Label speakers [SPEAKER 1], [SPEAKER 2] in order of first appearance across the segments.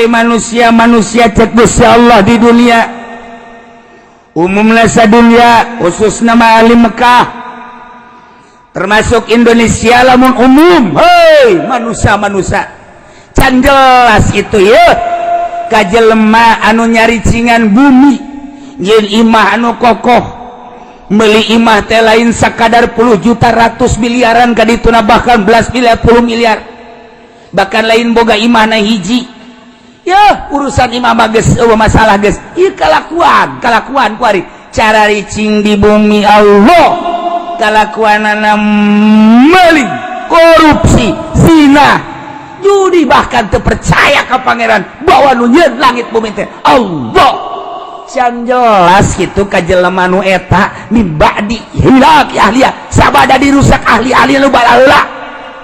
[SPEAKER 1] Manusia-manusia, cek Gusti Allah, di dunia umumnya dunia, khusus nama ahli Mekah, termasuk Indonesia lamun umum. Hei manusia-manusia, can jelas itu ya ka jelema anu nyaricingan bumi, nyieun imah anu kokoh. Beli imah teh lain sakadar puluh juta, ratus, miliaran kadituna, bahkan belas miliar, puluh miliar. Bahkan lain boga imah na hiji ya, urusan imah mah geus euweuh masalah geus. Ieu kalakuan kalakuan kuari cara ricing di bumi Allah, kalakuanana maling, korupsi, zina, judi, bahkan terpercaya ke Pangeran bahwa nu nyieun langit bumi teh Allah. Can jelas gitu ka jelema nu eta min ba'di ihlaki ahliha, sabada dirusak ahli-ahli nu baheula.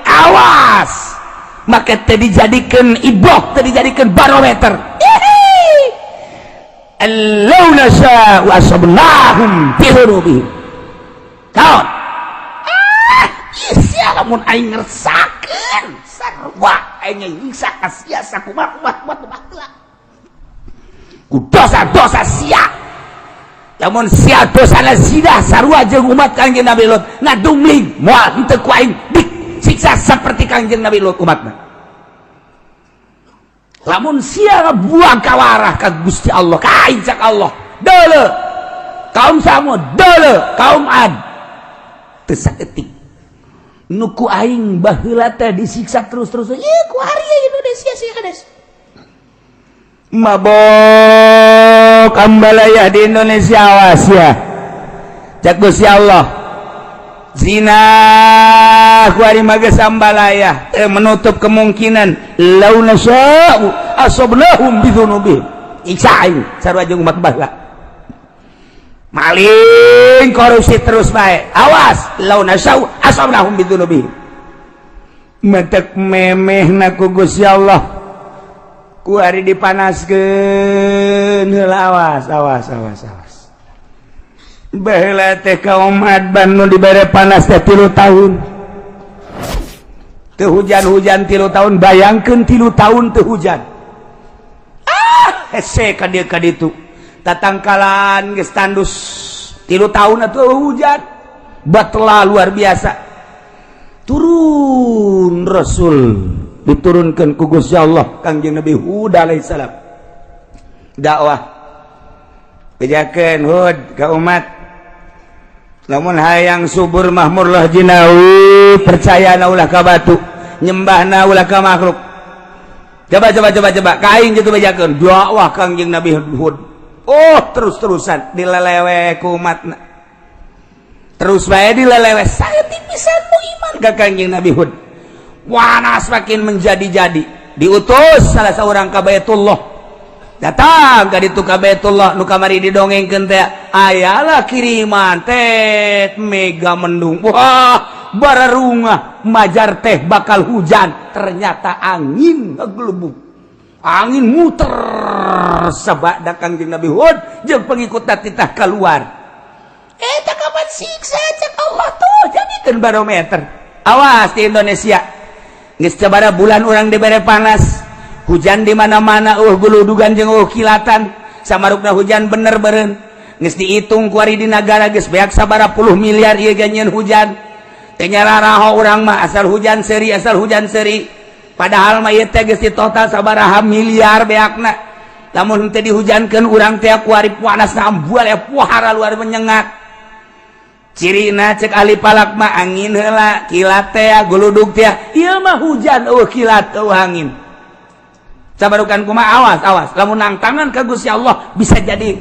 [SPEAKER 1] Awas, maka teh dijadikan ibroh, teh dijadikan barometer. Allau nasha'u asabnahum bi dzunubihim. Kaon ah sia, lamun aing ngersakeun sarua aing nyiksa ka sia sakumaha kumaha kumaha ku dosa-dosa sia. Lamun sia dosana zina sarua jeung umat Kangjeng Nabi Lut, ngadumling, moal henteu ku aing disiksa seperti Kangjeng Nabi Lut umatna. Lamun sia ngabuang kawarah ka Gusti Allah, ka aing, cak Allah, deuleu kaum Samud, deuleu kaum Ad, teu saeutik nu ku aing baheula teh disiksa terus-terus. Ieu ku ari Indonesia sih kades mabok ambalaya di Indonesia. Awas ya, cak Gusti Allah, zina kuari mah geus ambalaya, menutup kemungkinan. Lau nasya'u asabnahum bidzunubihim, siksa aing sarua jeung umat baheula. Maling, korupsi terus bae, awas, lau nasya'u asabnahum bidzunubihim. Mentek memeh ku Gusti Allah kuari dipanaskeun heula. Awas, awas, awas, awas. Baheula teh kaum Ad nu dibere panas teh 3 tahun teu hujan-hujan. 3 tahun, bayangkeun, 3 tahun teu hujan. Ah, hese ka dieu ka ditu, tatangkalan geus tandus. 3 tahun atuh hujan, batla luar biasa. Turun Rasul, diturunkan ku Gusti Allah, Kangjeng Nabi Hud alaihissalam. Dakwah, bejakeun Hud ka umat, lamun hayang subur makmur lah jinawi, percaya na ulah ka batu, nyembahna ulah ka makhluk. Coba, coba, coba, coba ka aing gitu. Bejakeun dakwah Kangjeng Nabi Hud. Oh, terus-terusan dilelewe ku umatna, terus bae dilelewe. Saya pisan nu iman ka Kangjeng Nabi Hud. Panas makin menjadi-jadi, diutus salah seorang ka Baitullah. Datang ka ditu ka Baitullah nu kamari didongengkeun teh, ayalah kiriman teh mega mendung. Wah, bararungah majar teh bakal hujan, ternyata angin ngegelubuk, angin muter sabada Kangjeng Nabi Hud jeung pengikut titah keluar. Eta kapan siksa cek Allah tuh, jadikeun barometer. Awas di Indonesia. Geus sabaraha bulan urang dibere panas, hujan di mana-mana, guludugan jeung kilatan. Samarukna hujan bener beren, geus dihitung kuari di nagara geus beak sabaraha puluh miliar ieu ganyeun hujan. Teh nyararaho urang mah, asal hujan seri, asal hujan seri. Padahal mah ieu teh geus di total sabaraha miliar beakna. Lamun teu dihujankeun urang teh kuari panas ambual ya, puhara luar menyengat. Cirina cek ahli falak mah angin heula, kilat teh, guludug teh. Ieu mah hujan euweuh kilat, euweuh angin. Sabarukan kumaha? Awas, awas, lamun nangtangan ka Gusti Allah bisa jadi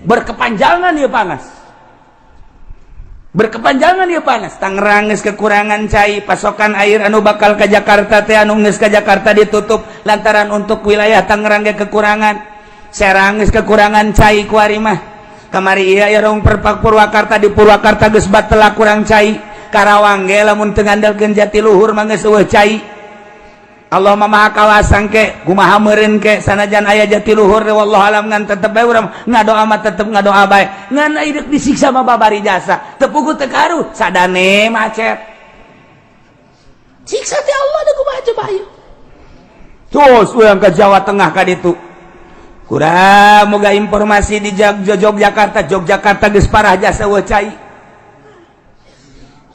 [SPEAKER 1] berkepanjangan ieu panas, berkepanjangan ieu panas. Tangerang geus kekurangan cai, pasokan air anu bakal ke Jakarta teh, anu geus ka Jakarta ditutup lantaran untuk wilayah Tangerang ge kekurangan. Serang geus kekurangan cai kuari mah. Kamari iya ya rong perpak Purwakarta, di Purwakarta geus batela kurang cai. Karawang ge lamun teu ngandalkeun Jatiluhur mah geus euweuh cai. Allah Maha kawasang ke kumaha meureun ke, sanajan aya Jatiluhur, wallahu alam, ngan tetep bae urang ngadoa mah, tetep ngadoa bae. Ngan hidup disiksa mah babari jasa teu puguh teu karuh, sadane macet, siksa teh Allah da kumaha coba ieu. Terus urang ke Jawa Tengah ka ditu. Kurang moga informasi di Yogyakarta. Yogyakarta geus parah jasa cai.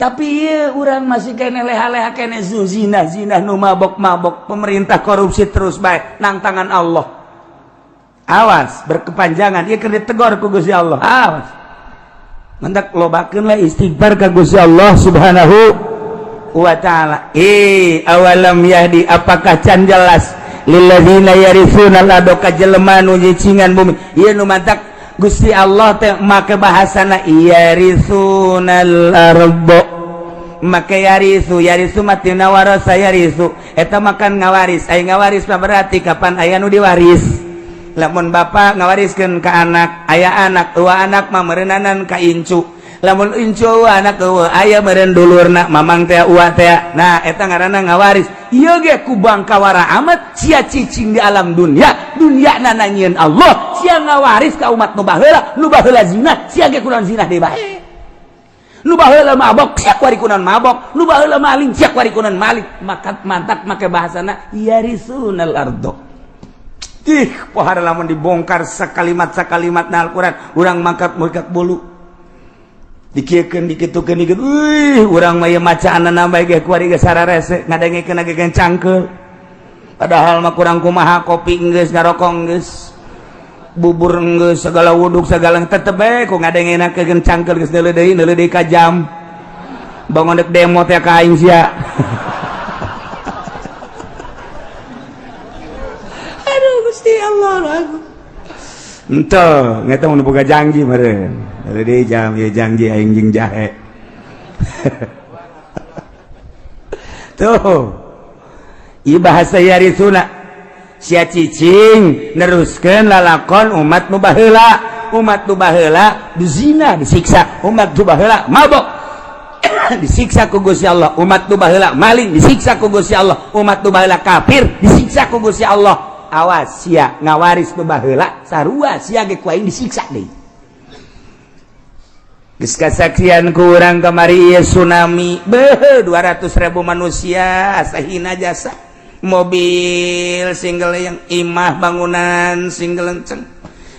[SPEAKER 1] Tapi ieu urang masih kene leha-leha kene zina zina, nu mabok-mabok, pemerintah korupsi terus bae nang tangan Allah. Awas berkepanjangan, ieu keur ditegor ku Gusti Allah. Awas. Mendak lobakeun lah istighfar ka Gusti Allah Subhanahu wa Ta'ala. Eh, awalam yahdi, apakah can jelas, lilladzina yarithuna al-ardha, ka jelema nu nyicingan bumi? Ieu nu mantak Gusti Allah teh make bahasana yarithunal ardo, make yaritsu. Yaritsu mah tina warasa yaritsu, eta makan ngawaris. Aya ngawaris mah berarti kapan aya nu diwaris. Lamun bapak ngawariskeun ka anak, aya anak eueuh, anak mah meureunnanan ka incu. Lamun incu eueuh, anak eueuh, aya meureun dulurna, mamang teh, uwa teh. Nah, eta ngaranna ngawaris. Ieu ge ku bangkawara amat sia cicing di alam dunia, dunia nyieun Allah, sia ngawaris ka umat nu baheula. Nu baheula zina, sia ge kunaon zina deui bae. Nu baheula mabok, sia kuari kunaon mabok. Nu baheula maling, sia kuari kunaon maling. Maka mantak make bahasana yarisunal ardo. Ih, pohara lamun dibongkar sakalimat sakalimat na Al-Qur'an, urang mangkat mangkat bolu dikiekeun, dikitukeun, dikit. Wih, urang mah ieu macaanna bae ge kuari ge sararese ngadengekeun ge cangkeul. Padahal mah kurang kumaha, kopi geus, ngarokok geus, bubur geus, segala wuduk segala, tetep bae ku ngadengekeun cangkeul. Geus neuleuh deui, neuleuh deui ka jam, bangun dek demo teh ka aing sia. Aduh, Gusti Allah, aku ente ngeta mun boga janji meureun. Jadi jam ya janji aing jeung jahe. Tuh, ieu bahasa yarisuna, sia cicing neruskeun lalakon umat nu baheula. Umat nu baheula dizina, disiksa. Umat nu baheula mabok, disiksa ku Gusti Allah. Umat nu baheula maling, disiksa ku Gusti Allah. Umat nu baheula kafir, disiksa ku Gusti Allah. Awas, sia ngawaris nu baheula sarua, sia ge ku aing disiksa deui. Geus kasaksian ku urang kamari ieu tsunami, beuh, 200.000 manusia sahina jasa, mobil single yang imah bangunan single lenceng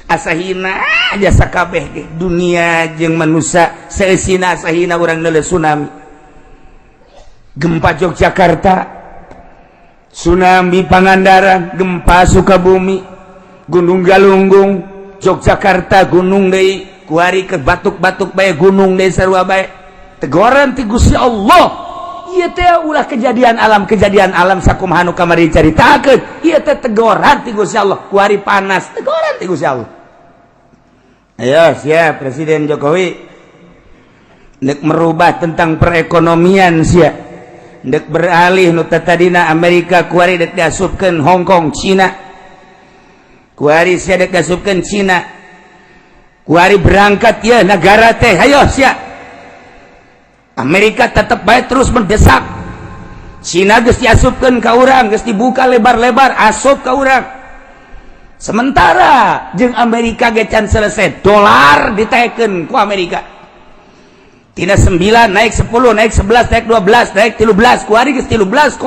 [SPEAKER 1] asahina jasa kabeh ge, dunia jeung manusia seusina asahina urang neuleuh tsunami. Gempa Yogyakarta, tsunami Pangandaran, gempa Sukabumi, Gunung Galunggung, Yogyakarta gunung deui, kuari ke batuk-batuk bae gunung deui, sarua bae tegoran ti Gusti Allah. Ieu teh ulah kejadian alam, kejadian alam sakumaha nu kamari caritakeun, ieu teh tegoran ti Gusti Allah. Kuari panas, tegoran ti Gusti Allah. Ayo siap, Presiden Jokowi nek merubah tentang perekonomian, sia dek beralih nu tadina Amerika, kuari dek diasupkeun Hong Kong, Cina. Kuari sia dek diasupkeun Cina. Kuari berangkat ya negara teh, ayo sia. Amerika tetep bae terus mendesak. Cina geus diasupkeun ka urang, geus dibuka lebar-lebar asup ka urang. Sementara jeung Amerika ge can selesai, dolar ditekeun ku Amerika. Tina 9 naik 10, naik 11, naik 12, naik 13, kuari geus 13,9.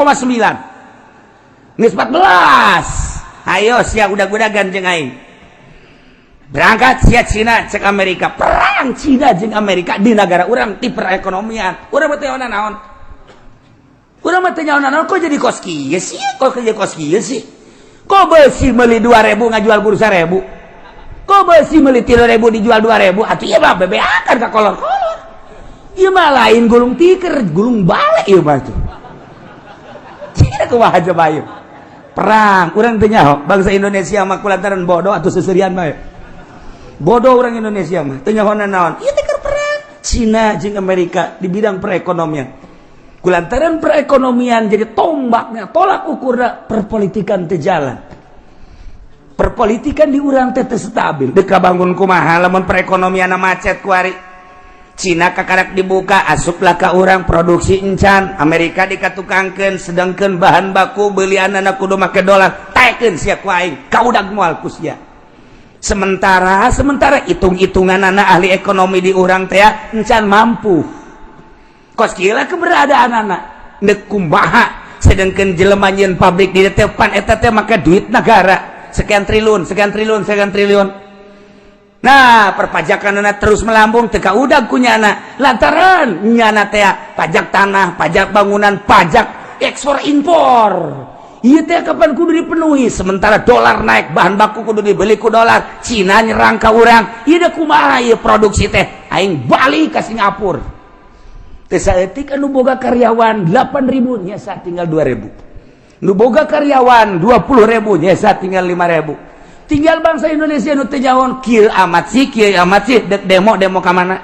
[SPEAKER 1] Geus 14. Ayo sia udag-udagan jeung aing. Berangkat sia Cina cek Amerika, perang Cina jeung Amerika di negara urang ti perekonomian. Urang mah teu naon. Urang mah teu naon, kok jadi kos kieu sih? Kok jadi kos kieu sih? Kok besi meuli 2000 ngajual kudu 1000? Kok besi meuli 3000 dijual 2000? Atuh ieu mah bebeakan ka kolor-kolor. Ieu mah lain gulung tiker, gulung balik ieu mah tuh. Cina kumaha coba ieu? Perang, urang teu nyaho, bangsa Indonesia mah kulantaran bodoh atau seserian bae. Bodoh orang Indonesia mah, teu nyaho naon. Ieu teh perang Cina jeung Amerika di bidang perekonomian. Kulantaran perekonomian jadi tombaknya, tolak ukurna perpolitikan teu jalan. Perpolitikan di urang teh teu stabil. Dek bangun kumaha lamun perekonomian macet kuari? Cina kakarak dibuka, asuplah ka urang, produksi encan. Amerika dikatukangkeun, sedangkan bahan baku belian anak kudu make dolar, tekeun sia ku aing, kaudag moal ku sia. Sementara sementara hitung-hitungan anak ahli ekonomi di urang teh encan mampu. Kos kieu keberadaan anak nek kumaha. Sedangkan jelema nyieun pabrik di teh pan eta teh make duit negara sekian triliun, sekian triliun, sekian triliun. Nah, perpajakan terus melambung, teu kaudag ku nyana lantaran nyana teh pajak tanah, pajak bangunan, pajak ekspor impor. Iya teh kapan kudu dipenuhi? Sementara dolar naik, bahan baku kudu dibeli ku dolar. Cina nyerang ka urang. Ieu kumaha ieu produksi teh? Aing balik ke Singapura. Teh saeutik, anu boga karyawan 8000 nyesa tinggal 2000, nu boga karyawan 20.000 nyesa tinggal 5000. Tinggal bangsa Indonesia nu teu nyaho. Kieu amat sih, kieu amat sih, dek demo, demo ka mana?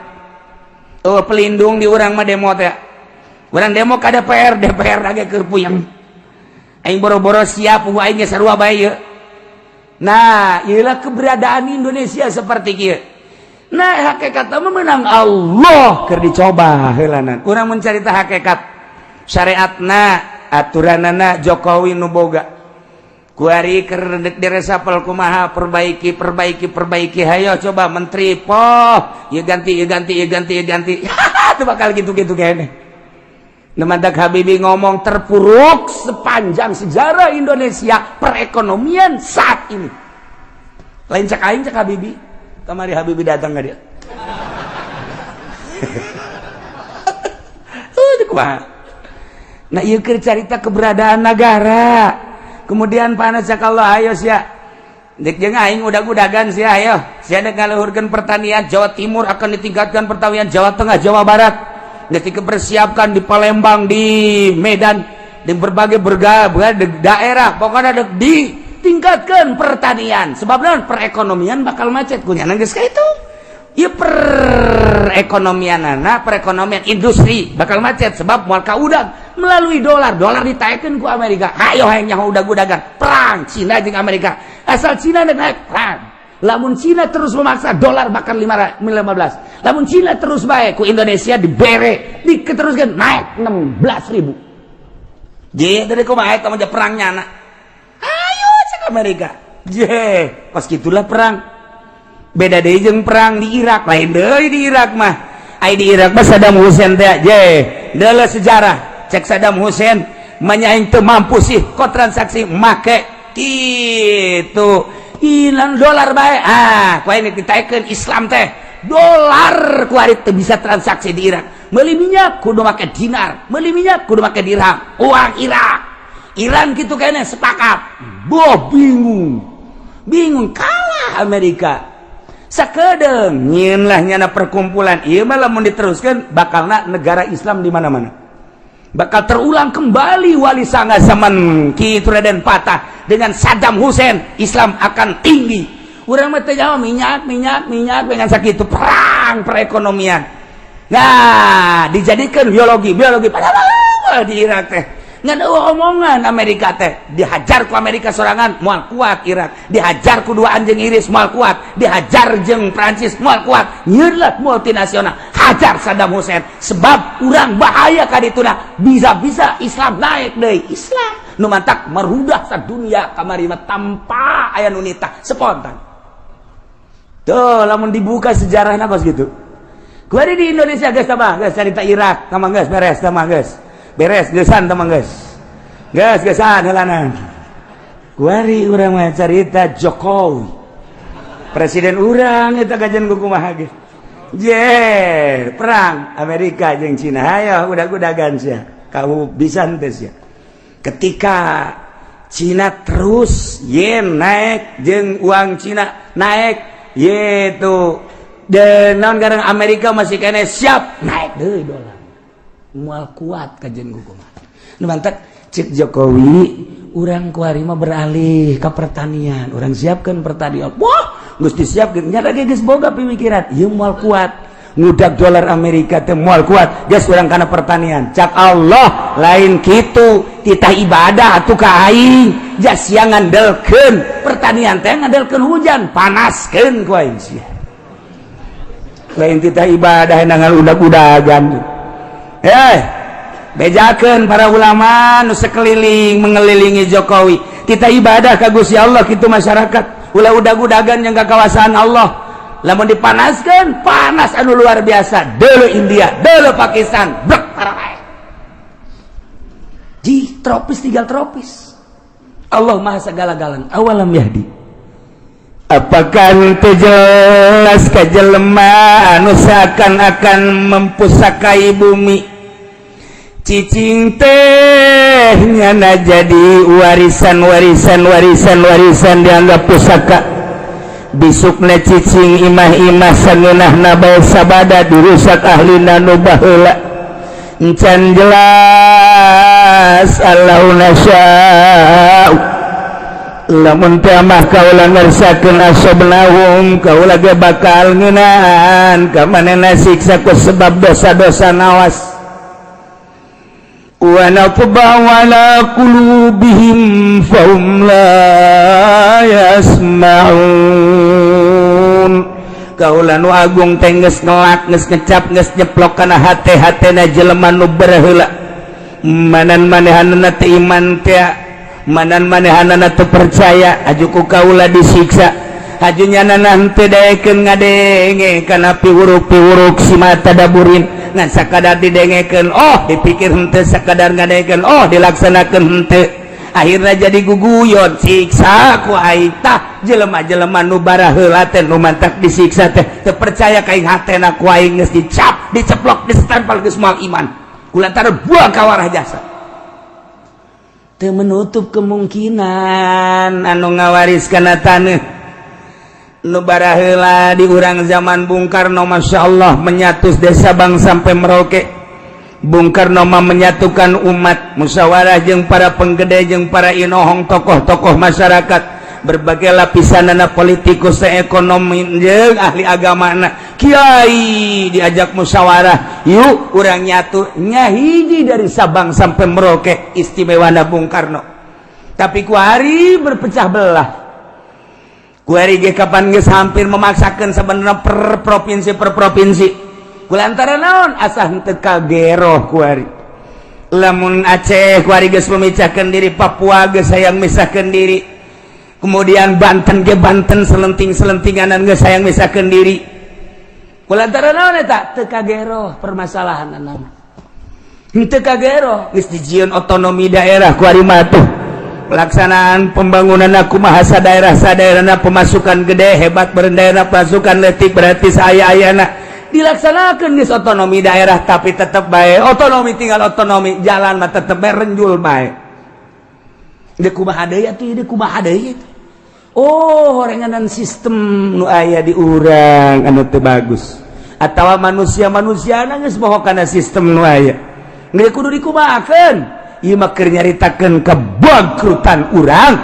[SPEAKER 1] Oh, pelindung di urang mah. Demo teh urang demo ka DPR, DPR lagi keur puyeng. Aing boro-boro siap, aing ge sarua bae ieu. Nah, ieulah keberadaan Indonesia seperti kieu. Nah, hakikat mah menang Allah keur dicoba heulanan. Urang mencarita hakikat syariatna, aturanana. Jokowi nu boga kuari keur direshuffle kumaha? Perbaiki, perbaiki, perbaiki. Hayo coba menteri poh ya ganti, ya ganti, ya ganti, ya ganti. Itu bakal gitu-gitu kayaknya. Mantak Habibie ngomong terpuruk sepanjang sejarah Indonesia perekonomian saat ini. Lain cak aing, cak Habibie. Kamari Habibie datang nggak dia? Kumaha? Nah, ieu keur carita keberadaan negara. Kemudian panas, cak Allah, ayo sia. Dek jeung aing udag-udagan sia, ayo. Sia dek ngaluhurkeun pertanian Jawa Timur, akan ditingkatkan pertanian Jawa Tengah, Jawa Barat. Dek dipersiapkan di Palembang, di Medan, di berbagai berbagai daerah. Pokoknya dek ditingkatkan pertanian. Sebab naon? Perekonomian bakal macet. Kunyana geus ka itu. Ya, perekonomian anak, perekonomian industri bakal macet sebab moal kaudag melalui dolar. Dolar ditaikkan ku Amerika. Hayo hayang nyaho udag-udagan perang Cina jeung Amerika. Asal Cina naik, perang. Lamun Cina terus memaksa, dolar bakal 15. Lamun Cina terus baik, ku Indonesia dibere, diteruskan naik 16 ribu. Je dari kumaha eta mah perangnya anak? Ayo cek Amerika. Je pas gitulah perang. Beda deui jeung perang di Irak. Lain deui di Irak mah. Ai di Irak mah Saddam Hussein teh je deuleu sejarah. Cek Saddam Hussein manya, aing teu mampu sih kok transaksi make gitu hilang dolar bae. Ah, ku aing ditaikeun Islam teh dolar. Ku ari teu bisa transaksi di Irak, meuli minyak kudu make dinar, meuli minyak kudu make dirham, uang Irak. Iran gitu kayaknya sepakat. Boh, bingung bingung, kalah Amerika. Sakedeng nyieun lah nyana perkumpulan. Ieu mah lamun diteruskan bakalna negara Islam di mana-mana, bakal terulang kembali Wali Sanga zaman Ki Raden Patah dengan Saddam Hussein. Islam akan tinggi. Urang mah teu jawab minyak, minyak, minyak dengan sakitu perang perekonomian. Nah, dijadikan biologi, biologi padahal di Irak teh ngan omongan Amerika teh. Dihajar ku Amerika sorangan moal kuat Irak, dihajar ku dua anjing Inggris moal kuat, dihajar jeung Prancis moal kuat. Nyieun multinasional, hajar Saddam Hussein sebab urang bahaya kadituna, bisa-bisa Islam naik deui. Islam nu mantak merudah sadunia kamari mah tanpa aya nu nitah, spontan tuh. Lamun dibuka sejarahna kos gitu. Kuari di Indonesia geus tambah geus carita Irak tambah geus beres, tambah geus beres, geusan tambah geus geus geusan heulanan. Kuari urang mah carita Jokowi presiden urang eta kajian kumaha ge. Je perang Amerika jeung Cina, hayo udag-udagan sia, kamu bisa henteu sia? Ketika Cina terus yen naik jeung uang Cina naik yaitu dan naon garang Amerika masih kene siap naik deui dolar, moal kuat kajian kumaha. Nu mantak cek Jokowi, urang kuari mah beralih ke pertanian, urang siapkan pertanian. Wah, geus disiapkeun nya lagi, geus boga pemikiran ieu moal kuat ngudag dolar Amerika teh, moal kuat. Geus urang kana pertanian. Cak Allah, lain kitu titah ibadah atuh ka aing. Jas sia ngandelkeun pertanian teh ngandelkeun hujan, panaskeun ku aing sia. Lain titah ibadah nangan udag-udagan. Eh, bejakeun para ulama nu sekeliling mengelilingi Jokowi, titah ibadah ka Gusti Allah kitu. Masyarakat ulah udag-udagan yang kawasan Allah. Lamun dipanaskan, panas anu luar biasa. Dulu India, dulu Pakistan, brek para. Ji Tropis tinggal tropis. Allah Maha segala-galana. Awalam yahdi, apakah itu jelas ka jelema anu seakan-akan mempusakai bumi? Cicing teh nyana jadi warisan, warisan, warisan, warisan, dianggap pusaka. Bisukna cicing imah-imah sangeunahna bae sabada dirusak ahlina nu baheula. Encan jelas? Allau nasya'u, lamun teh mah kaula ngersakeun, asobnahum, kaula ge bakal ngeunaan ka manehna siksa ku sebab dosa-dosa. Nawas, wa natba'u ala qulubihim fahum la yasma'un. Kaula nu agung teh geus ngelak, geus ngecap, geus nyeplok kana hate-hatena jelema nu baheula. Manan manehanana teh iman teh, manan manehanana teu percaya, aju ku kaula disiksa. Aju nyanana henteu daekeun ngadenge kana piwuruk-piwuruk si mata daburin, ngan sakadar didengekeun oh dipikir henteu, sakadar ngadengekeun oh dilaksanakeun henteu, akhirnya jadi guguyon, siksa ku aing. Tah, jelema-jelema nu baraheula teh nu mantak disiksa teh teu percaya ka aing, hatena ku aing geus dicap, diceplok, ditempel, geus moal iman kulantaran buang kawarah jasa. Teu menutup kemungkinan anu ngawaris kana taneuh nu baraheula di urang zaman Bung Karno, Masya Allah, menyatu desa Sabang sampai Merauke. Bung Karno mah menyatukan umat, musyawarah jeung para penggede, jeung para inohong, tokoh-tokoh masyarakat berbagai lapisan, anak politikus, ekonomi, jeung ahli agama, anak kiai diajak musyawarah, yuk urang nyatu nyahiji dari Sabang sampai Merauke. Istimewa Bung Karno, tapi kuari berpecah belah. Kuari ge kapan geus hampir memaksakan sebenarnya per provinsi, per provinsi, kulantaran naon? Asa henteu kageroh kuari. Lamun Aceh kuari geus memecahkan diri, Papua geus hayang misahkeun diri, kemudian Banten ge Banten selenting-selentinganan geus hayang misahkeun diri. Kulantaran naon eta? Teu kageroh permasalahan nama, henteu kageroh. Geus dijieun otonomi daerah kuari mah tuh, pelaksanaan pembangunan aku bahasa daerah sadaerahna, pemasukan gede hebat daerah, pasukan letik berarti saya ayana dilaksanakan di otonomi daerah, tapi tetap baik otonomi tinggal otonomi, jalan mah tetap bae renjul bae. Deui kumaha deui atuh? Deui kumaha deui? Oh, horenganan sistem nu aya di urang anu teu bagus atawa manusia-manusia geus moho kana sistem nu aya. Geus kudu dikumahakeun? Ieu mah keur nyaritakeun kebangkrutan urang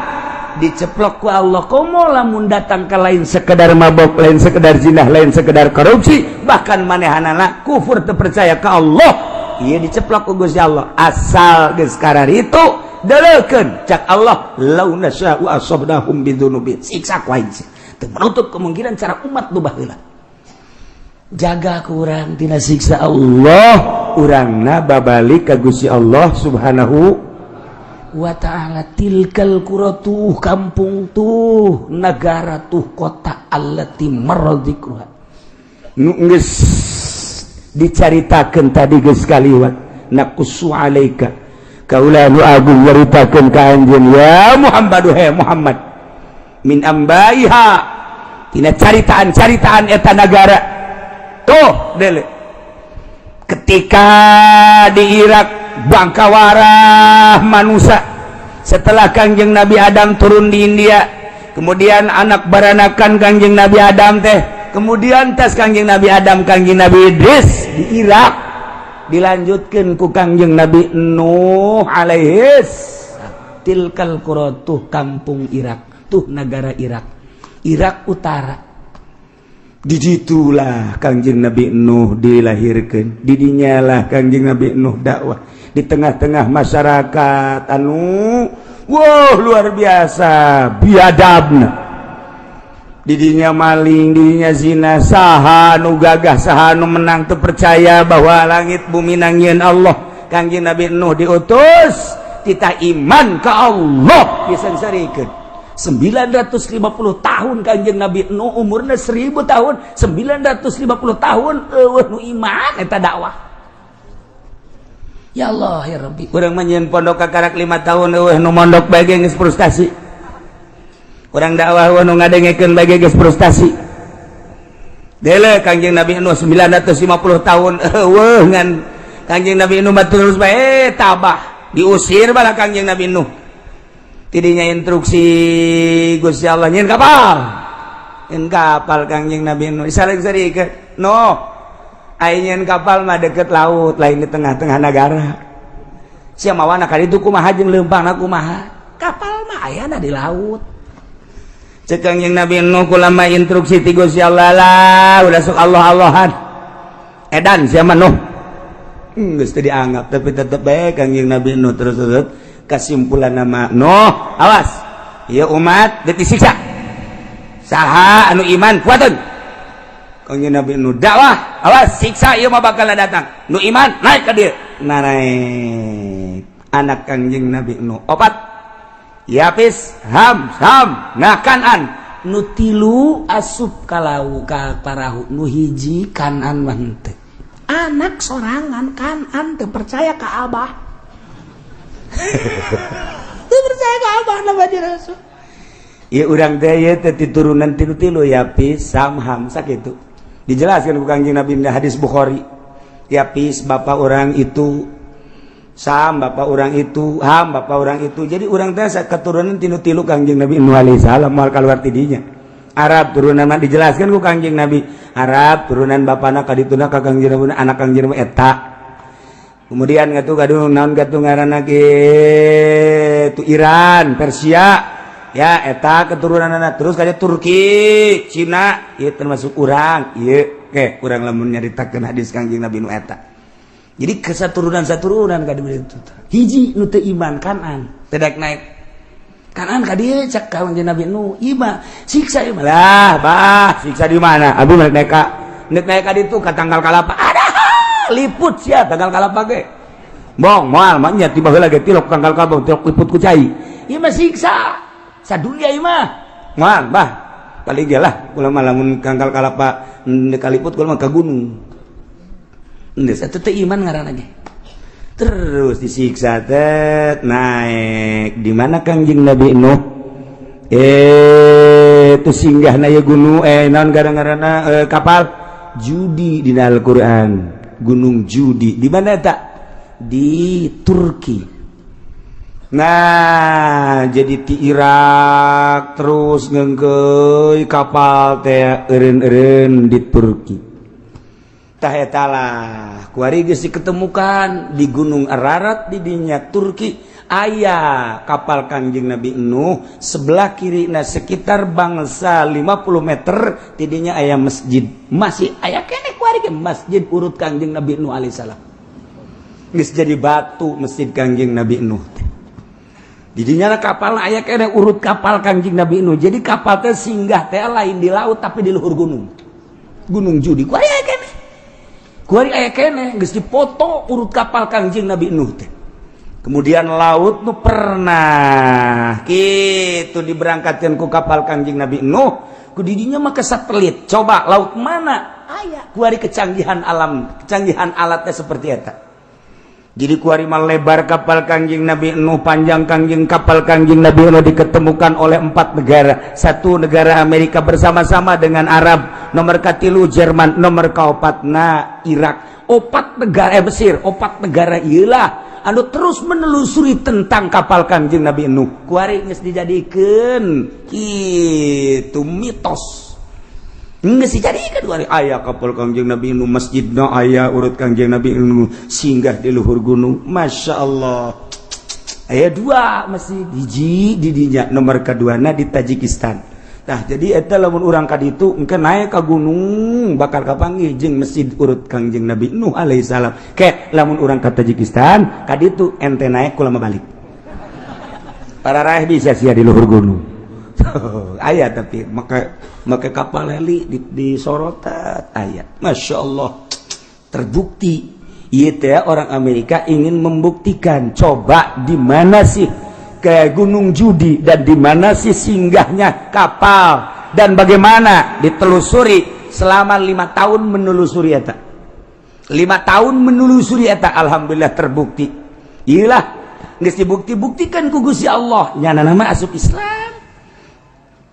[SPEAKER 1] diceplok ku Allah. Komo lamun datang ke lain sekedar mabok, lain sekedar zinah, lain sekedar korupsi, bahkan manehanana kufur, teu percaya ka Allah, ieu diceplok ku Gusti Allah. Asal geus itu deleukeun, cak Allah, lau nasya'u asabnahum bidzunubihim, siksa ku aing. Teu menutup kemungkinan cara umat nu baheula. Jaga kurang tina siksa Allah, urangna babalik ka Gusti Allah Subhanahu wa ta'ala. Tilkal qura, tuh kampung, tuh negara, tuh kota, allati marra dzikruha, nu geus dicaritakeun tadi, geus kaliwat. Naqussu alaika, kaula nu agung nyaritakeun ka anjeun ya Muhammad, he Muhammad, min ambaiha, tina caritaan-caritaan eta nagara. Tuh dele, ketika di Irak bangkawarah manusia setelah Kangjeng Nabi Adam turun di India, kemudian anak baranakan Kangjeng Nabi Adam teh, kemudian tes Kangjeng Nabi Adam, Kangjeng Nabi Idris di Irak, dilanjutkan ku Kangjeng Nabi Nuh alaihis. Tilkal qura, tuh kampung Irak, tuh negara Irak, Irak Utara. Disitulah Kangjeng Nabi Nuh dilahirkan, didinyalah Kangjeng Nabi Nuh dakwah di tengah-tengah masyarakat anu wow luar biasa biadabna. Didinya maling, didinya zina, saha nu gagah, saha nu menang, terpercaya bahwa langit bumi nangieun Allah. Kangjeng Nabi Nuh diutus, kita iman ke Allah disengsarikeun 950 tahun. Kanjeng Nabi Nuh umurnya 1000 tahun, 950 tahun eueuh nu iman eta dakwah. Ya Allah ya Rabbi, urang mah nyieun pondok kakarak 5 tahun, euweuh nu mondok bae geus frustasi. Urang dakwah, euweuh nu ngadengekeun bae geus frustasi. Dele Kangjeng Nabi Nuh 950 tahun euweuh, ngan Kangjeng Nabi Nuh mah terus bae tabah. Diusir bala Kangjeng Nabi Nuh. Tidinya instruksi Gusti Allah, nyieun kapal, nyieun kapal. Kangjeng Nabi Nuh saling seri no nyieun kapal mah deket laut, lain di tengah-tengah negara. Siapa mawana kali itu kumaha jeung leumpangna kumaha? Kapal mah ayana di laut. Cek Kangjeng Nabi Nuh, kulama instruksi ti Gusti Allah lah, udah sok Allah Allahan, edan siapa Nuh. Geus teu dianggap, tapi tetep bae Kangjeng Nabi Nuh terus terus. Kesimpulan nama Nuh, awas ya umat, disiksa. Saha anu iman kuatun. Kangjeng Nabi Nuh dakwah, awas siksa ieu mah bakal datang, nu iman naik ka dieu. Nah, naik anak Kangjeng Nabi Nuh opat, Yapis, Ham, Sam, nah Kanan. Nu tilu asup kalau ka parahu, nu hiji Kanan mah henteu. Anak sorangan Kanan teu percaya ka Abah, teu percaya ka Abah nama dia Rasul. Ya urang teh ieu teh turunan tilu-tilu, Yapis, Sam, Ham, sakitu. Dijelaskan ku Kangjeng Nabi di hadis Bukhari. Yapis bapak orang itu, Sam bapak orang itu, Ham bapak orang itu. Jadi urang teh keturunan tilu-tilu Kangjeng Nabi Nuh alaihi salam, moal keluar tidinya. Arab turunan mah dijelaskan ku Kangjeng Nabi. Arab turunan bapana kadituna ka Kangjeng Nabi, anak Kangjeng Nabi eta. Kemudian ngatu gaduh naon gatuh ngaranna kitu Iran, Persia. Ya eta keturunan anak terus kayak Turki, Cina, ieu termasuk urang. Ieu ke urang lamun nyaritakeun hadis Kangjeng Nabi nu eta. Jadi kesaturunan saturunan ka itu. Hiji nu teu iman, Kanan, teu daek naik. Kanan ka dieu, cek Kangjeng Nabi nu, ieu siksa ieu lah, bah, siksa di mana? Abi naik naik ka naik naik ka ditu ka tangkal kalapa. Ada liput sia tangkal kalapa ge. Bong moal mah nya tiba heula ge tilok tangkal kalapa, tilok liput ku cai. Ieu mah siksa sadunia ieu mah. Moal bah paling ge lah kula mah lamun tangkal kalapa kaliput, kula mah ka gunung. Geus eta teh iman ngaranna ge. Terus disiksa teh naik di mana Kangjeng Nabi Nuh? Itu singgah na gunung, naon gara-garana, kapal Judi di Al-Qur'an. Gunung Judi di mana tak? Di Turki. Nah, jadi di Irak terus ngengkeuy kapal teh eureun-eureun di Turki. Tah eta lah kuari geus diketemukan di Gunung Ararat di dinya Turki aya kapal Kangjeng Nabi Nuh. Sebelah kiri, nah, sekitar bangsa 50 meter tidinya aya masjid, masih aya keneh kuari ge masjid urut Kangjeng Nabi Nuh alaihissalam. Geus jadi batu masjid Kangjeng Nabi Nuh teh. Didinya kapal aya keneh urut kapal Kangjeng Nabi Nuh. Jadi kapal teh singgah teh lain di laut, tapi di luhur gunung, Gunung Judi. Kuari aya keneh, kuari aya keneh, geus dipoto urut kapal Kangjeng Nabi Nuh teh. Kemudian laut nu pernah gitu diberangkatkan ku kapal Kangjeng Nabi Nuh, ku didinya mah ke satelit, coba laut mana aya. Kuari kecanggihan alam, kecanggihan alatnya seperti eta. Jadi kuari mah lebar kapal Kangjeng Nabi Nuh, panjang Kangjeng kapal Kangjeng Nabi Nuh diketemukan oleh empat negara. Satu negara Amerika bersama-sama dengan Arab, nomor katilu Jerman, nomor kaopatna Irak. Opat negara, Mesir, opat negara iyalah anu terus menelusuri tentang kapal Kangjeng Nabi Nuh. Kuari geus dijadikeun kitu mitos. Geus dijadikeun kuari aya kapal Kangjeng Nabi Nuh, masjidna aya urut Kangjeng Nabi Nuh singgah di luhur gunung. Masya Allah. Aya dua masjid, hiji di dinya, nomor keduana di Tajikistan. Nah, jadi eta lamun urang ka ditu engke naik ka gunung bakal kapanggih jeung masjid urut Kangjeng Nabi Nuh alaihissalam. Ke lamun urang ka Tajikistan ka ditu ente naik, kula mah balik. Para raih bisa sia di luhur gunung. Aya, tapi maka maka kapal heli di sorotat aya. Masya Allah, terbukti. Ieu teh orang Amerika ingin membuktikan, coba di mana sih ke Gunung Judi dan di mana sih singgahnya kapal dan bagaimana ditelusuri selama 5 tahun menelusuri eta. 5 tahun menelusuri eta, alhamdulillah terbukti. Iyalah, geus dibukti-buktikan ku Gusti Allah, nyana nama asup Islam.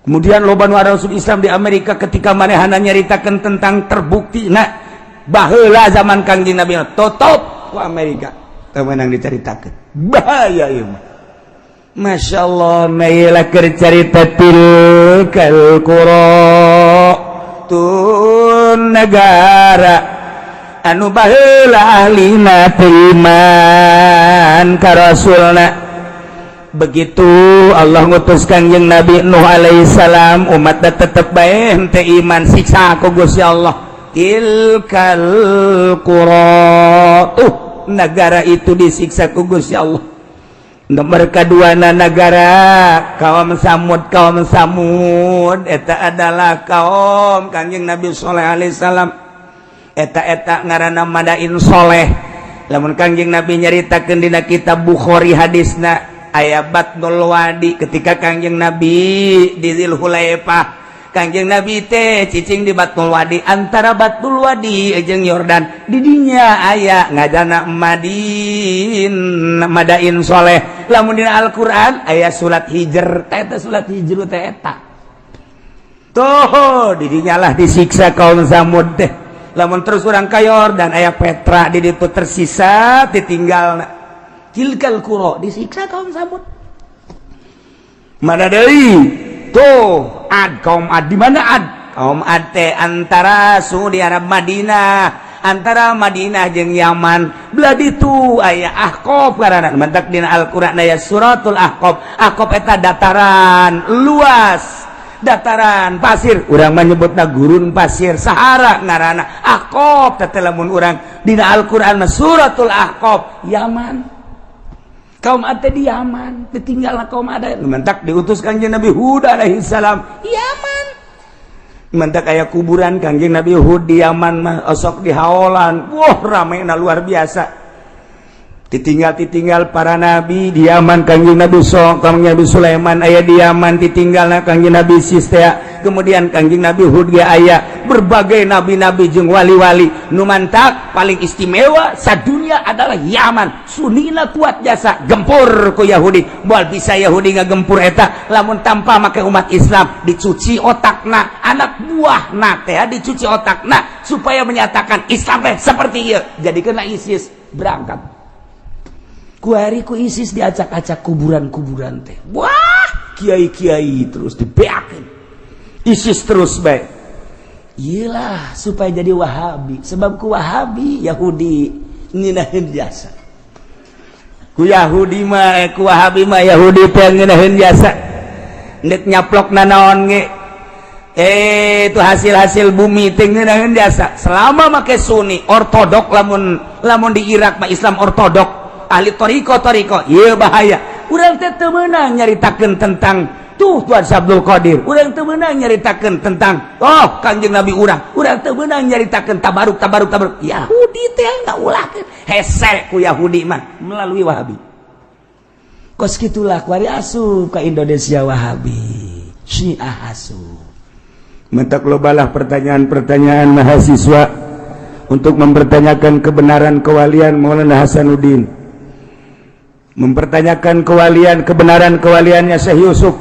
[SPEAKER 1] Kemudian loba nu asup Islam di Amerika ketika manehana nyaritakeun tentang terbukti. Nah, baheula zaman Kangjeng Nabi tutup ku Amerika, teu meunang dicaritakeun, bahaya ieu mah. Masya Allah, nah, keur carita tilkal qura, tuh negara anu baheula ahlina teu iman ka rasulna. Begitu Allah ngutus Kangjeng Nabi Nuh alaihissalam, umat tetep bae henteu iman, siksa ku Gusti Allah. Tilkal qura, tuh negara itu disiksa ku Gusti Allah. Nomor kedua negara kaum Samud. Kaum Samud eta adalah kaum Kangjeng Nabi Soleh alaihissalam. Eta-eta ngaranna Madain Soleh. Lamun Kangjeng Nabi nyaritakeun dina kitab Bukhari, hadisna aya Batnul Wadi. Ketika Kangjeng Nabi di Dzulhulaifah, Kangjeng Nabi teh cicing di Batnul Wadi, antara Batnul Wadi jeung Yordan. Didinya aya ngajana Madin, Madain Soleh. Lamun dina Al-Qur'an aya surat Hijr teh, eta surat Hijr teh eta tuh. Didinya lah disiksa kaum Samud teh. Lamun terus urang ka Yordan, aya Petra di ditu tersisa, ditinggal. Tilkal qura, disiksa kaum Samud. Mana deui tuh? Ad, kaum Ad. Di mana Ad? Kaum Ad teh antara Saudi Arab, Madinah, antara Madinah jeung Yaman belah ditu aya Ahqaf karana. Mantak dina Al-Qur'an aya suratul Ahqaf. Ahqaf eta dataran luas, dataran pasir, urang menyebutna gurun pasir, Sahara ngaranna Ahqaf teh. Lamun urang dina Al-Qur'an mah suratul Ahqaf, Yaman. Kaum Ad di Yaman ditinggal. Kaum Ad mantak diutus Kangjeng Nabi Hud alaihi salam Yaman. Mantak aya kuburan Kangjeng Nabi Hud di Yaman mah, osok di haolan. Wah, rame na luar biasa. Ditinggal, ditinggal para nabi di Yaman. Kangjeng Nabi so Kangjeng Nabi Sulaiman aya di Yaman, ditinggal Kangjeng Nabi Sistea. Kemudian Kangjeng Nabi Hud ge aya, berbagai nabi-nabi jeung wali-wali. Nu mantak paling istimewa sadunia adalah Yaman. Sunina kuat jasa, gempur ku Yahudi. Moal bisa Yahudi ngagempur eta lamun tanpa make umat Islam. Dicuci otakna, anak buahna teh dicuci otakna supaya menyatakan Islam teh seperti ieu, jadi kena ISIS berangkat. Kuari ku ISIS diacak-acak kuburan-kuburan teh. Wah, kiai-kiai terus dibeakeun ISIS terus baik. Iyalah, supaya jadi Wahabi. Sebab ku Wahabi Yahudi ngeunaheun jasa. Ku Yahudi mah, eh, ku Wahabi mah Yahudi teh ngeunaheun jasa. Ndek nyaplok nanaon ge, eh, itu hasil-hasil bumi teh ngeunaheun jasa selama make Sunni ortodok. Lamun lamun di Irak mah Islam ortodok, ahli toriko toriko. Iya, bahaya. Urang teh teu meunang nyaritakeun tentang tuh Tuan Abdul Qadir, urang teu meunang nyaritakeun tentang, oh, Kangjeng Nabi urang, urang teu meunang nyaritakeun tabaruk tabaruk tabaruk. Yahudi teh ngaulahkeun, hese ku Yahudi mah melalui Wahabi. Kos kitulah kuari asup ka Indonesia Wahabi, Syiah asup. Mentak lobalah pertanyaan-pertanyaan mahasiswa untuk mempertanyakan kebenaran kewalian Maulana Hasanuddin, mempertanyakan kewalian, kebenaran kewaliannya Syekh Yusuf,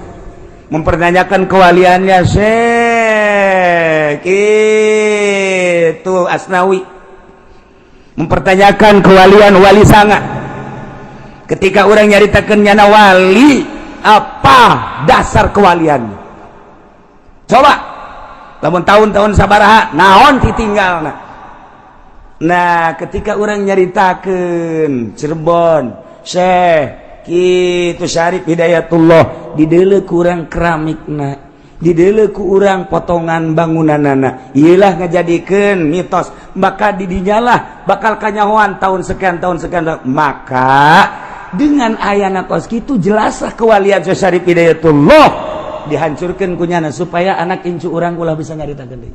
[SPEAKER 1] mempertanyakan kewaliannya Syekh itu Asnawi, mempertanyakan kewalian Wali Sanga. Ketika orang nyaritakan nyana wali, apa dasar kewaliannya? Coba lamun tahun-tahun sabaraha, naon ditinggal. Nah, ketika orang nyaritakan Cirebon, Syekh kitu Syarif Hidayatullah, didele kurang keramikna, didele ku urang potongan bangunanana, iyalah ngajadikeun mitos. Maka didinyalah bakal kanyahoan tahun sekian, tahun sekian. Maka dengan ayana kos kitu, jelaslah kewalian Syekh Syarif Hidayatullah dihancurkan kunyana supaya anak incu urang ulah bisa nyaritakeun deui.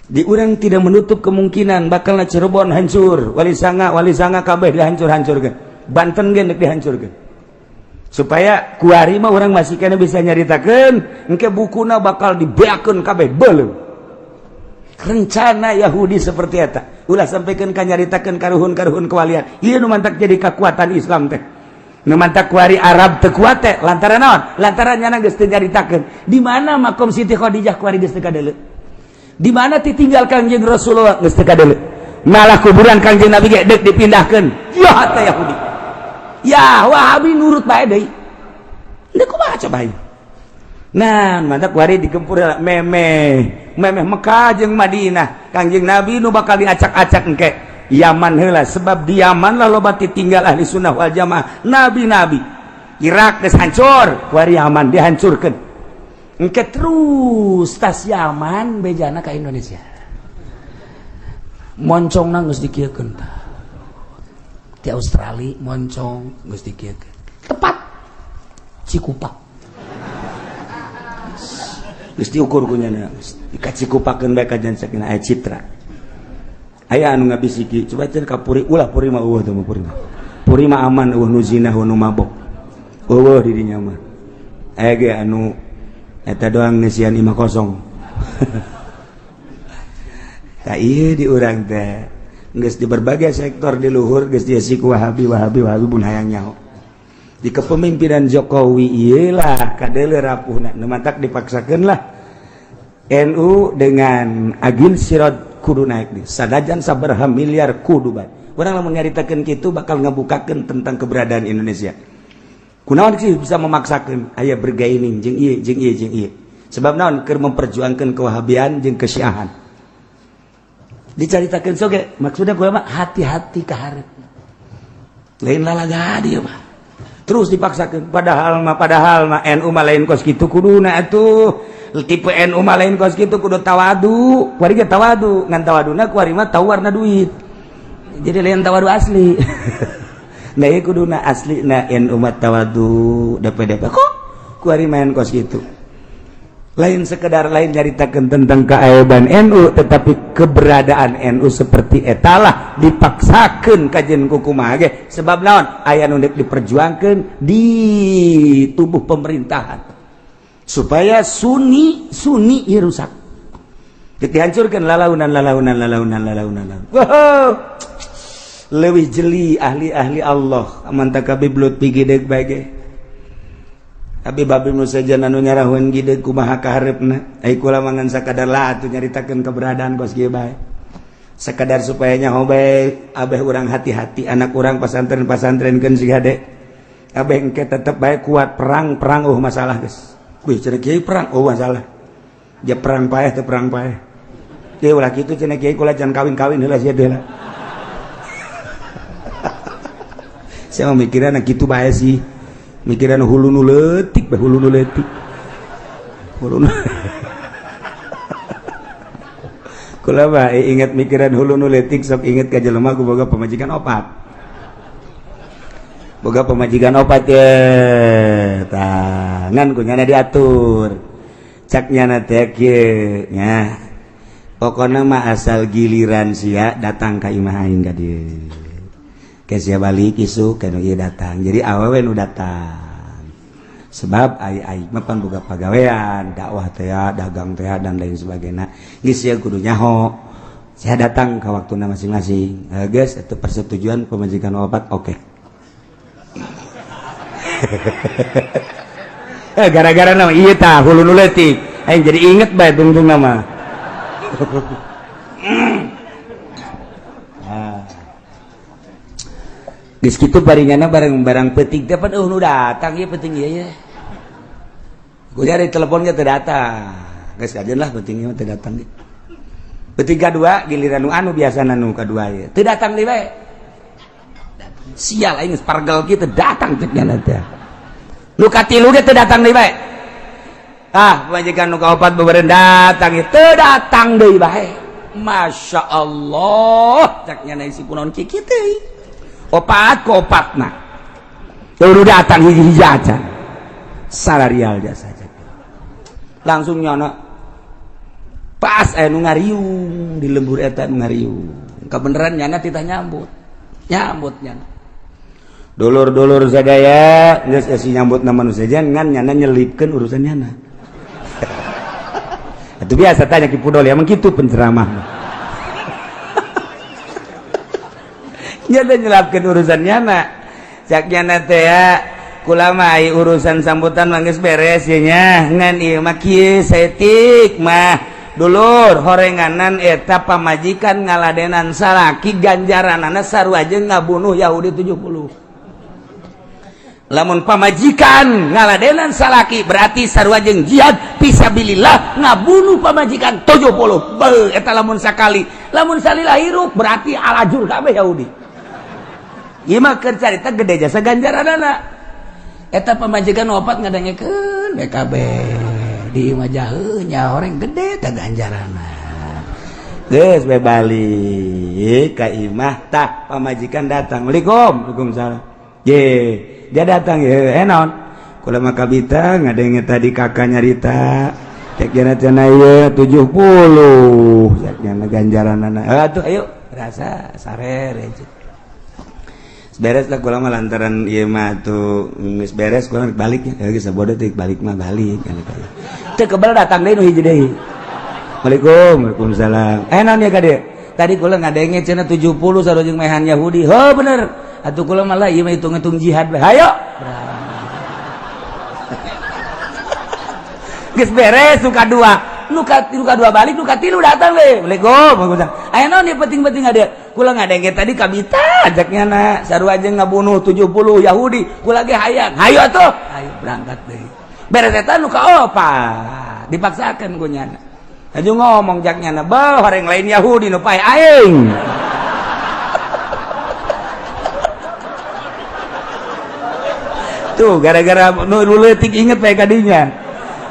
[SPEAKER 1] Di urang tidak menutup kemungkinan bakal Cirebon hancur, Wali Sanga, Wali Sanga kabeh dihancur-hancurkan, Banten ge dihancurkan, supaya kuari mah orang masih kena bisa nyaritakeun. Engke bukuna bakal dibeakeun kabeh beuleum. Rencana Yahudi seperti eta. Ulah sampaikan ka nyaritakeun karuhun-karuhun kewalian. Ieu nu mantak jadi kekuatan Islam teh. Nu mantak kuari Arab teu kuat teh lantaran naon? Lantaran nyana geus teu nyaritakeun. Di mana makom Siti Khadijah kuari geus teu kadeuleu. Di mana ditinggal Kangjeng Rasulullah geus teu kadeuleu. Malah kuburan Kangjeng Nabi ge deuk dipindahkeun. Ya teh Yahudi. Ya Wahabi nurut bae deui. Deuk kumaha coba ieu? Nah, mantak kuari digempur memeh. Memeh Mekah jeung Madinah. Kangjeng Nabi nu bakal diacak-acak engke. Yaman heula, sebab di Yaman lah loba tinggal ahli sunnah wal jamaah, nabi-nabi. Irak geus hancur, kuari Yaman dihancurkeun. Engke terus tas Yaman bejana ka Indonesia. Moncongna geus dikieukeun tah. Di Australia moncong geus dikieukeun. Tepat Cikupa. Geus diukur ku nyana, dikacikupakeun bae ka jan sakinah aya citra. Aya anu ngabisiki, coba cenah ka Puri, ulah Puri mah eueuh teh mah Puri mah. Puri mah aman, eueuh nu zina, eueuh nu mabok. Eueuh di dinya mah. Aya ge anu eta doang ngeusian imah kosong. Tah ieu di urang teh geus di berbagai sektor di luhur geus diisi ku Wahabi, Wahabi, Wahabi pun hayang nyaho. Di kepemimpinan Jokowi ieu lah kadeuleu rapuhna, nu mantak dipaksakeun lah NU dengan Agil Siraj kudu naik di sadajan sabaraha miliar kudu bae. Urang lamun nyaritakeun kitu bakal ngabukakeun tentang keberadaan Indonesia. Kunaon sih bisa memaksakeun aya bergaining jeung ieu jeung ieu jeung ieu. Sebab naon keur memperjuangkeun kewahabian jeung kesyiahan. Dicaritakeun soge maksudnya gua mah hati-hati ka hareup. Lain lalaga dia mah. Terus dipaksakeun padahal mah NU mah lain kos kitu kuduna atuh. Tipe NU mah lain kos kitu kudu tawadu. Kuari ge tawadu, ngan tawaduna kuari mah tau warna duit. Jadi lain tawadu asli. Nah ieu kuduna asli na NU mah tawadu DPDP kok kuari main kos kitu. Lain sekedar lain nyaritakeun tentang keaiban NU, tetapi keberadaan NU seperti etalah dipaksakeun kajen ku kumaha ge. Sebab naon aya nu deuk diperjuangkeun di tubuh pemerintahan supaya Sunni Sunni ieu rusak. Dihancurkan lalaunan lalaunan lalaunan lalaunan. Wow. Leuwih jeli ahli-ahli Allah mantap Habib Lutfi gideg bae ge. Habib Habib nu sejen anu nyarahun gideg kumaha kahareupna. Ai kula mah ngan sakadar lah atuh nyaritakeun keberadaan kos kieu bae. Sekadar supaya nyaho bae abeh urang hati-hati anak urang pasantren-pasantrenkeun si hade. Abeh engke tetep bae kuat perang-perang oh masalah geus. Kuy cenah kiai perang oh masalah. Dia perang paeh teh perang paeh. Kieu ulah kitu cenah kiai kula jangan kawin-kawin heula sia teh lah. Saya mah mikiran kitu bae sih. Mikiran hulu nu leutik bae hulu nu leutik. Hulu nu Kula mah inget mikiran hulu nu leutik sok inget ka jelema ku boga pamajikan opat. Boga pamajikan opat ye. Tah, ngan ku nyana diatur. Cak nyana teh kieu nya. Pokona mah asal giliran sia datang ka imah aing ka dieu. Ke sia balik isuk ka nu ieu datang. Jadi awewe nu datang. Sebab ai ai mah pan boga pagawean, dakwah teh, dagang teh dan lain sebagainya. Geus sia kudu nyaho. Sia datang ka waktuna masing-masing. Geus itu persetujuan pamajikan opat oke. Gara-gara nama ieu tah hulu nu leutik. Aing jadi inget bae tungtung nama. Geus kitu baringana barang-barang peuting teh pan eueuh nu datang ieu peuting ieu ye. Gua cari teleponnya teu datang. Geus kajeun lah peuting ieu mah teu datang deui. Peuting kadua giliran nu anu biasana nu kadua ieu. Teu datang deui bae. Sial aing geus pargel kieu teu datang cek nyana teh. Nu katilu ge teu datang deui bae. Ah, pamajikan nu kaopat beubeureun datang ieu teu datang deui bae. Masya Allah, cek nyana isi kunaon kieu teh. Opat ku opatna. Teu datang hiji-hiji aja. Salarial jasa aja. Langsung nyono pas aya nu ngariung di lembur eta nu ngariung. Kabeneran nyana titah nyambut. Nyambut nyana. Dulur-dulur sadaya geus esi nyambut na manusia ngan nyana nyelipkeun urusan nyana. Itu biasa tanya Ki Pudol, emang gitu penceramah. Nyana nyelapkeun urusan nyana. Cak nyana teh ya, kula mah urusan sambutan mah geus beres ye nya. Ngan ieu mah kieu saeutik mah. Dulur horenganan eta pamajikan ngaladenan salaki ganjaranana sarua jeung ngabunuh Yahudi 70. Lamun pamajikan ngaladenan salaki berarti sarua jeung jihad fisabilillah ngabunuh pamajikan 70. Beuh eta lamun sakali, lamun salila hirup berarti alajur kabeh Yahudi. Ieu mah keur carita gede jasa ganjaranana. Eta pamajikan opat ngadengekeun we kabeh di imah jaheuh nya horeng gede teh ganjaranna. Geus we balik ka imah tah pamajikan datang. Waalaikum, waalaikumsalam. Ye, dia datang ya, naon? Kula mah kabita ngadenge tadi kakak nyarita. Cek jana cenah ieu 70. Cek jana ganjaranana. Atuh ayo rasa sarere. Beres lah kula mah lantaran ieu mah atuh geus beres kula balik ya. Geus sabodo teh balik mah balik. Teu kebel datang deui nu hiji deui. Waalaikum, waalaikumsalam. Naon ya ka dieu? Tadi kula ngadenge cenah 70 sarua jeung mehan Yahudi. Heuh bener. Atuh kula malah ieu mah hitung-hitung jihad bae. Hayo. Geus beres nu kadua. Nu kadua balik, nu katilu datang we. Waalaikum. Aya naon ieu penting-penting ade? Kula ngadenge tadi kabita ajaknya na sarua jeung ngabunuh 70 Yahudi. Kula ge hayang. Hayo atuh. Hayo berangkat deui. Beres eta nu kaopat. Dipaksakeun ku nyana. Aju ngomong jak nyana, "Beuh, horeng lain Yahudi nu pae aing." Tuh gara-gara nu leutik inget bae kadinya.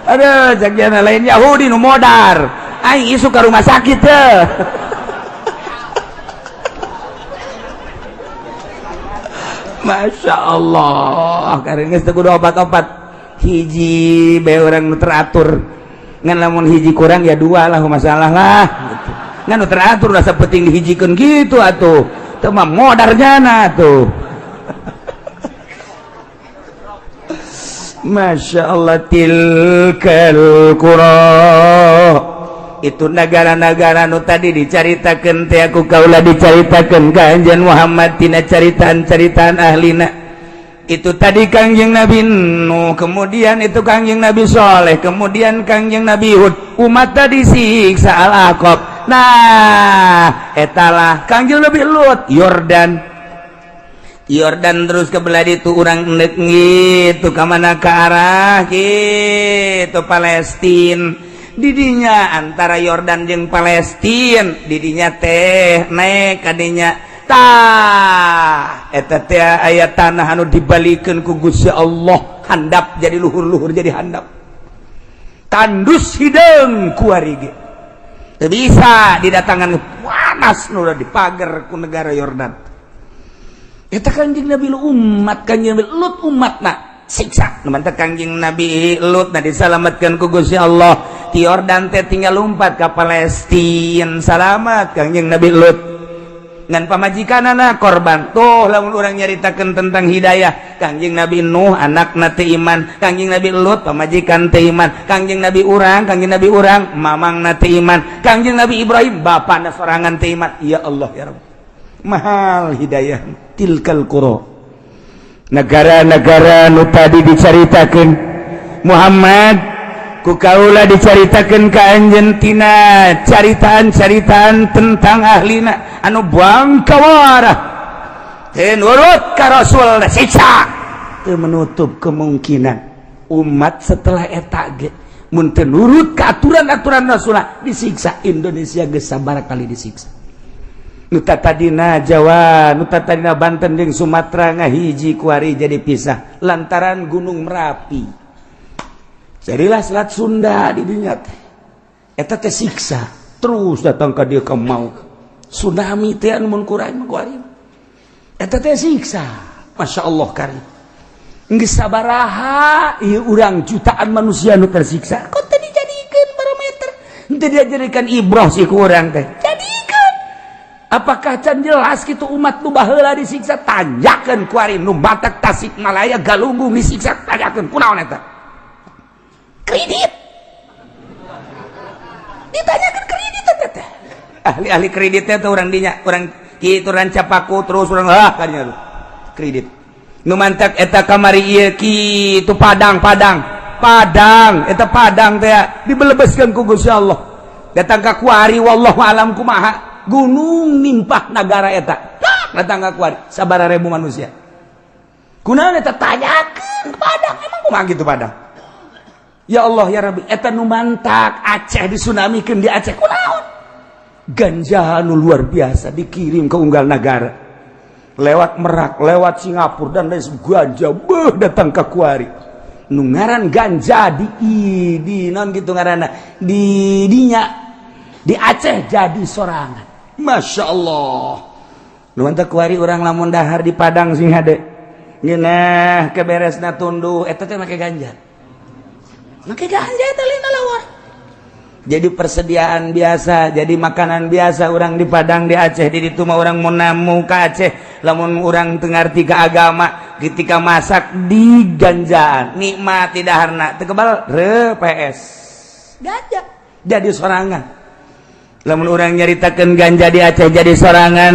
[SPEAKER 1] Aduh, cak jana lain Yahudi nu modar. Aing isu ka rumah sakit teh. Masya Allah, karena geus teu kudu obat-obat. Hiji bae urang nu teratur. Ngan lamun hiji kurang ya dua lah masalah lah gitu. Ngan nu teratur rasa penting dihijikeun gitu atuh. Teu mah modar jana atuh. Masya Allah, tilkal qura, itu negara-negara nu tadi dicaritakeun teh aku kaula dicaritakeun ka Anjeun Muhammad tina caritaan-caritaan ahlina. Itu tadi Kangjeng Nabi Nuh, kemudian itu Kangjeng Nabi Soleh, kemudian Kangjeng Nabi Hud, umat tadi siksa Al-Aqab. Nah, etalah Kangjeng Nabi Lut, Yordan. Yordan terus ke belah itu urang endek gitu ka mana ke arah gitu Palestin. Didinya antara Yordan jeung Palestin, didinya teh naik kadinya tah eta teh aya tanah anu dibalikeun ku Gusti Allah handap jadi luhur-luhur jadi handap. Tandus hideung kuari ge. Teu bisa didatangan panas nu dipager ku negara Yordan. Eta Kangjeng Nabi Lut umat Kangjeng Nabi Lut umatna siksa. Nu mantep Kangjeng Nabi Lut na disalamatkeun ku Gusti Allah. Ti Yordan teh tinggal lompat ka Palestina salamat Kangjeng Nabi Lut. Ngan pamajikanana korban. Tuh lamun urang nyaritakeun tentang hidayah Kangjeng Nabi Nuh anakna teu iman, Kangjeng Nabi Lut pamajikan teu iman, Kangjeng Nabi urang, Kangjeng Nabi urang mamangna teu iman, Kangjeng Nabi Ibrahim bapana sorangan teu iman. Ya Allah ya Rabb. Mahal hidayah. Tilkal qura, negara-negara nu tadi dicaritakeun Muhammad ku kaula dicaritakeun ka anjeun tina caritaan-caritaan tentang ahlina anu bangkawarah teu nurut ka Rasul siksa. Teu menutup kemungkinan umat setelah eta ge mun teu nurut ka aturan-aturan Rasul disiksa. Indonesia geus sabaraha kali disiksa. Nuta tadina Jawa, nuta tadina Banten jeung Sumatera ngahiji kuari jadi pisah lantaran Gunung Merapi. Jadilah Selat Sunda di dinya teh. Eta teh siksa terus datang ka dieu ka mau. Tsunami teh anu mun kurang kuari. Eta teh siksa. Masya Allah kari. Geus sabaraha ieu urang jutaan manusia nu tersiksa. Kok teu dijadikeun barometer? Teu dijadikan ibrah sih ku urang teh. Jadikeun. Apakah can jelas gitu umat nu baheula disiksa? Tanyakeun ku ari nu Batak, Tasikmalaya, Galunggung disiksa, tanyakeun kunaon eta? Kredit. Ahli-ahli kreditnya tuh orang dinya, orang kitu Rancapaku terus orang ah kadinya tuh. Kredit. Nu mantak eta kamari ieu kitu Padang, Padang. Padang, eta Padang teh dibelebeskeun ku Gusti Allah. Datang ka kuari, wallahu alam kumaha. Gunung nimpah nagara eta. Datang ka kuari sabaraha ribu manusia. Kunaon eta, tanyakeun Padang, emang kumaha gitu Padang? Ya Allah ya Rabbi, eta nu mantak Aceh disunamikeun di Aceh kunaon? Ganja nu luar biasa dikirim ke unggal negara. Lewat Merak, lewat Singapura dan lain, ganja beuh datang ke kuari. Nu ngaran ganja di non gitu ngaranna di dinya di Aceh jadi sorangan. Masya Allah. Nu mantak kuari urang lamun dahar di Padang sing hade. Ngeunah keberesna tunduh eta teh make ganja. Make ganja eta lina lawar. Jadi persediaan biasa, jadi makanan biasa orang di Padang, di Aceh, di ditu mah orang mau namu ke Aceh, lamun orang teu ngarti ke agama, ketika masak di ganjaan, nikmat tidak harna, teu kebal re PS. Ganja jadi sorangan. Lamun orang nyaritakeun ganja di Aceh jadi sorangan,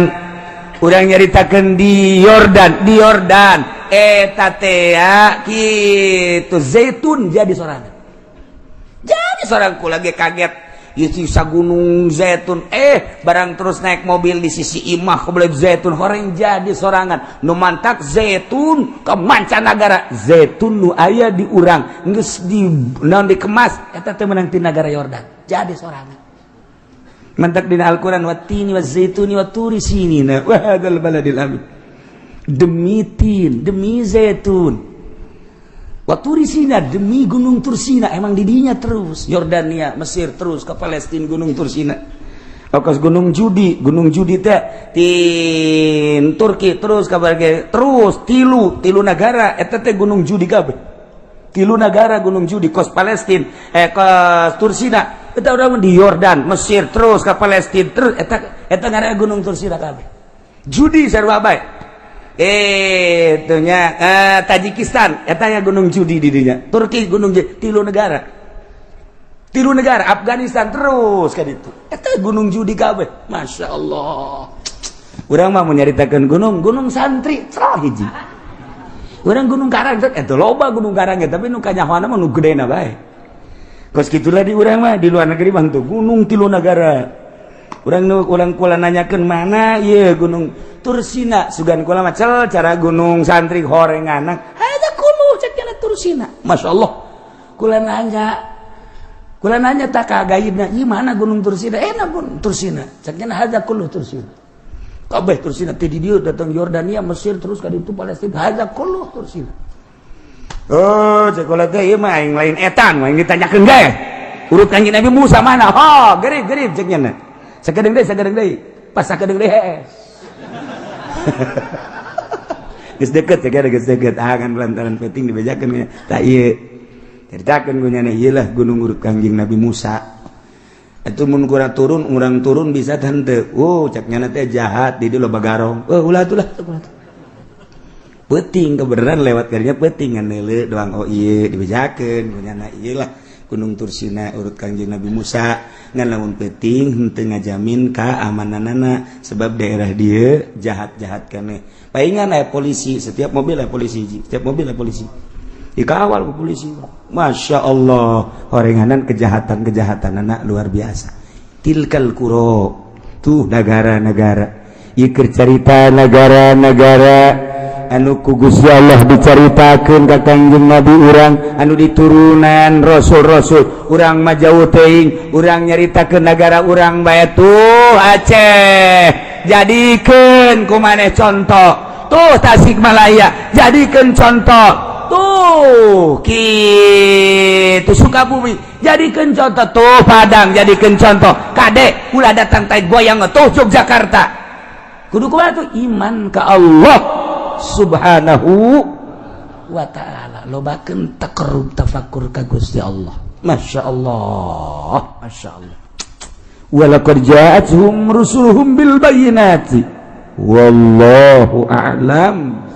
[SPEAKER 1] urang nyaritakeun di Yordan, eta teh kitu zaitun jadi sorangan. Jadi seorang lagi kaget sisa gunung zaitun, barang terus naik mobil di sisi imah kebelet zaitun orang jadi sorangan. Nu mantak zaitun ke mancanagara, zaitun nu aya di urang geus di naon dikemas eta teh meunang ti nagara Yordan jadi sorangan. Mantak dina Al-Qur'an wattini wazaituni waturi sinina wa hadzal baladil amin, demi tin, demi zaitun, Waturisina, demi Gunung Tursina. Emang didinya terus Yordania, Mesir, terus ke Palestina, Gunung Tursina. Okas Gunung Judi, Gunung Judi teh tin Turki terus kabar terus tilu tilu negara eta teh Gunung Judi kabeh. Tilu negara Gunung Judi, kos Palestina, kos Tursina eta urang di Yordan, Mesir, terus ke Palestina terus eta eta ngaranna Gunung Tursina kabeh. Judi sarua bae. Itunya Tajikistan etanya Gunung Judi di dinya. Turki Gunung Judi, tilu negara. Tilu negara Afghanistan terus kan itu. Eta Gunung Judi kabeh. Masya Allah. Urang mah mau nyaritakeun gunung, Gunung Santri cerah hiji. Urang Gunung Karang eta loba Gunung Karang, tapi nu kanyahoana mah nu gedena bae. Kos kitulah di urang mah, di luar negeri mah tuh gunung tilu negara. Urang nu urang kula nanyakeun mana ieu Gunung Tursina, sugan kula mah cel cara Gunung Santri horenganan. Haja kuno cek cenah Tursina. Masya Allah. Kula nanya, kula nanya tak ka gaibna, ieu mana Gunung Tursina? Enak Gunung Tursina. Cek cenah haja kulo Tursina. Kabeh Tursina ti di dieu datang Yordania, Mesir, terus ka ditu Palestina. Haja kulo Tursina. Oh, cek kula teh ieu mah aing lain etan, aing ditanyakeun ge. Urut Kanjeng Nabi Musa mana? Oh, gerib gerib cek nya. Sakedeung deui, sakedeung deui. Pas sakedeung deui hees. Geus deket ya, geus deket. Ah kan lantaran penting dibejakeun tak ieu. Ceritakeun ku nyana ieu lah gunung urut Kanjeng Nabi Musa. Itu mun kurang turun, urang turun bisa tante. Oh, cek nyana teh jahat di dieu loba garong. Oh, ulah atuh lah, ulah tuh. Peuting kebenaran lewat karinya peuting ngan neuleu doang, oh ieu dibejakeun ku nyana ieu lah Gunung Tursina urut Kanjeng Nabi Musa. Ngan lamun peuting henteu ngajamin keamananana sebab daerah dia jahat-jahat kene. Palingan aya polisi, setiap mobil aya polisi, setiap mobil aya polisi. Dikawal ku polisi. Masya Allah, horenganan kejahatan-kejahatan anak luar biasa. Tilkal qura tuh negara-negara. Ieu keur carita negara-negara anu ku Gusti Allah dicaritakeun ka Kangjeng Nabi urang anu diturunan rasul-rasul. Urang mah jauh teuing, urang nyaritakeun negara urang bae. Tuh Aceh, jadikeun ku maneh contoh. Tuh Tasikmalaya, jadikeun contoh. Tuh kitu Sukabumi, jadikeun contoh. Tuh Padang, jadikeun contoh. Kade ulah datang tai goyang. Tuh Yogyakarta, kudu kumaha tuh? Iman ka Allah Subhanahu wa ta'ala, lobakeun taqarrub tafakur ka Gusti Allah. Masya Allah, Masya Allah. Walaqad ja'atuhum rusuluhum bil bayyinati wallahu a'lam.